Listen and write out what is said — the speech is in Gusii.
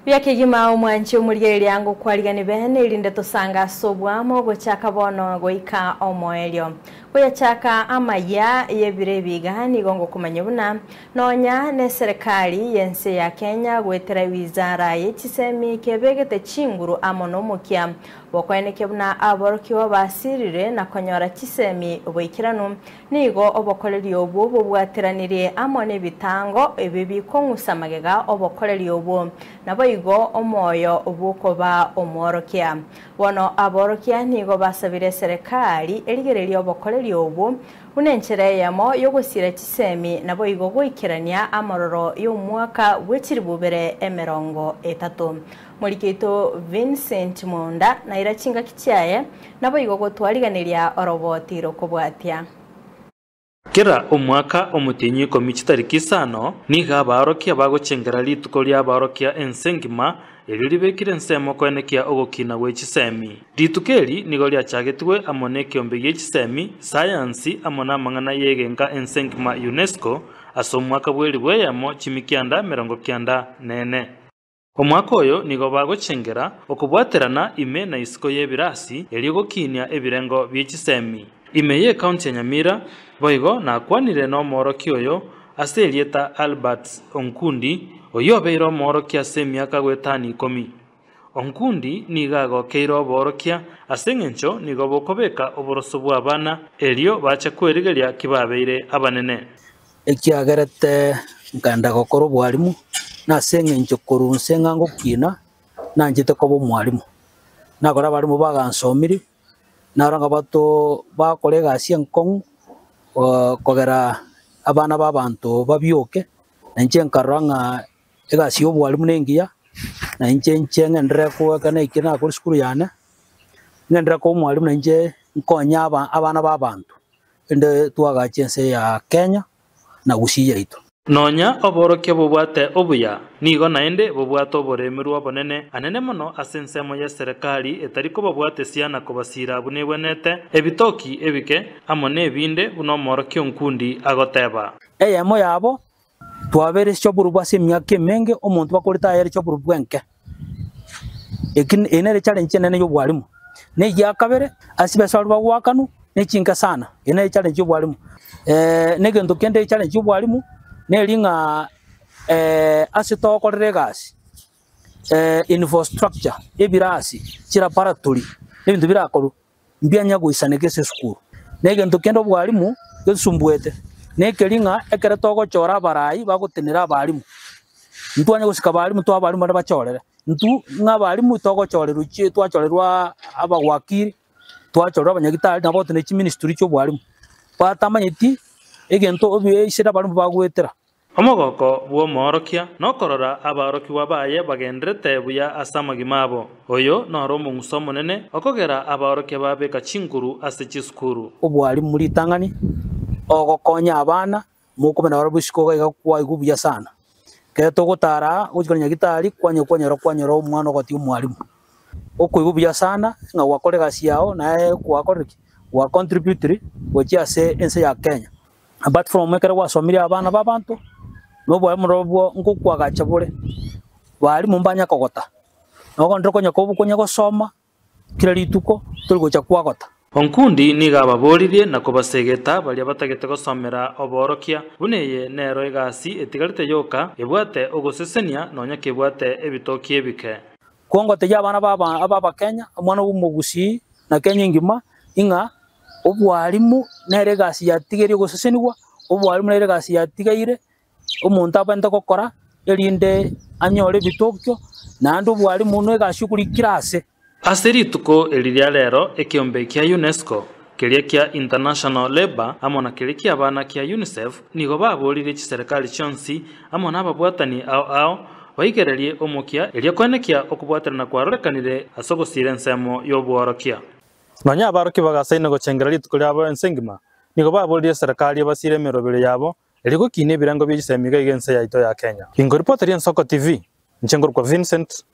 Buya kegima omwanchi omorigereria ngokwarigani bene erinde tosange ase obwamo gochaka bono goika omoerio. Koyachaka amaya y'ebiro ebi iga nigo ngokomanya buna nonya neserekari y'ense ya Kenya goetera ewizara ye chisemi kebegete chinguru amo nomokia bokoenekia buna aborokigwa basirire na konyora chisemi boikeranu Nigo obokoreri obwo bobwateranirie amo nebitango ebi bikong'usa magega obokoreri obwo, naboigo omoyo bw'okoba omworokia. Bono aborokia nigo basabire eserekari erigererie obokoreri obwo buna enchera eyemo y'ogosiira chisemi naboigo goikerania amororo y'omwaka bwe chiribubere 30. Moriki oito Vincent Monda naira chingaki chiaye, naboigo gotwariganeria oroboti rokobwatia. Kera omwaka omotienyi ikomi chitariki isano, nigo abaorokia bagochengera rituko ri'abaorokia ense engima, erio ribekire ensemo koenekia ogokina gwe chisemi. Rituko eri nigo riachagetigwe amo nekeombe gie chisemi, sayansi, amo namang'ana y'egenka ense engima UNESCO, ase omwaka bw'elibu eyemo chimikianda 94. Omwaka oyo nigo bagochengera okobwaterana ime na isiko y'ebirasi erio gokinia ebirengo bie chisemi. Ime y'Ekaunti ya Nyamira boigo nakwanire nomoorokia oyo ase erieta Albert Onkundi oyio obeire omoorokia ase emiaka goetania ikomi. Onkundi nigo agokeire oboorokia ase eng'encho nigo bokobeka oboroso bw'abana erio bache kwerigeria kibabeire abanene. Ekiagerete nkaenda gokora obwarimu, nase eng'encho korwa inse ng'a ngokina, nanchete koba omwarimu. Nakora abarimu bagansomiri, naro ng'a bato bakora egasi enkong'u kogera abana ba abanto babioke, na inche nkarora ng'a egasi ya obwarimu nengiya, na inche inche ng'enderere koaka naikire nakora esukuru yane, ng'enderere koba omwarimu na inche nkonye aba abana ba abanto. Ende twagache ense ya Kenya na Gusii yaito. Nonya oborokia bobwate obuya, nigo naende bobwate oboremerwa obonene anene mono ase ensemo y'eserekari etari kobabwatesia na kobasiira buna egwenerete, ebitoki ebike, amo nebinde, buna omoorokia onkundi agoteba. Eyemo yabo, Twabeire chi'oborobwo ase emiaka emenge, omonto bakorete ayere chi'oborobwo enke. Eki eye nere challenge enene y'obwalimu. Na egia kabere, ase chibesa baria bagoakanwa, ne chinke sana, eye nere challenge y'obwalimu. Na egento kende echallenge y'obwalimu, neri ng'a ase togokorera egasi, infrastructure, ebirasi, chilaboratory, na ebinto birakorwe. mbianya goisaneka ase esukuru. Na egento kende obwalimu gesumbuete, nekeri ng'a ekero togochora abarai bagotenera abalimu, ntwanya gosika abalimu toe abalimu baria bachorere. Intwe ng'a abalimu togochorerwa chi twachorerwa abawakili, twachorerwa abanyagitari nabo gotenena chiministry chia obwalimu. Batamanyeti egento obuya ase abalimu bagoetera. Omogoko bw'omoorokia nokorora abaorokigwa baye bagenderete buya ase amagima abo. Oyo noro omong'uso omonene okogera abaorokia babeka chinguru ase chisukuru. Obwalimu ritang'ani, ogokonya abana, mokobe nabarabwo isiko iga iga kwaigwa buya sana. Ekero togotara aa, gochia nyagitari, kwanya kwanyora kwanyora omwana ogotiga omwalimu. Okoigwa buya sana ng'a gwakora egasi yao naye gwakorire ki? Gwa contributire gochia ase ense ya Kenya. Apart from ekero gwasomirie abana b'abanto, na obwarimu nobwo ngokwagacha bore, barimu mbanya kogota, na ogendere konya kobu konya gosoma kera rituko, tori gocha kwagota. Onkundi nigo ababoririe na kobasegeta baria batagete gosomera oboorokia, buna eye nero egasi etigarete yoka ebwate ogosesenia nonya kebwate ebitoki ebike. Kongotegia abana b'aba ab'Abakenya, omwana bw'omogusii na Kenya engima, ing'a Obwarimu nere egasi yatigeire gosesenigwa, obwarimu nere egasi yatigeire omonto abwenerete gokora erinde anyore ebitokio, naende obwarimu na egasi okorikire ase. Ase rituko eri ria rero ekeombe kia UNESCO, keria kia International Labour amo na keria ki'abana kia UNICEF nigo baboririe chiserekari chionsi amo nababwatani ao ao baigererie omokia erio koenekia okobwaterana kwarorekanire ase ogosiira ensemo y'obworokia. Nonya abarokia bagasaina gochengera rituko riabo ense engima, nigo baboririe eserekari ebasiire emeroberi yabo erio gokiina ebirengo bie chisemi iga iga ense yaito ya Kenya. Inkoripoteri Ensoko TV, inche nkorokwa Vincent.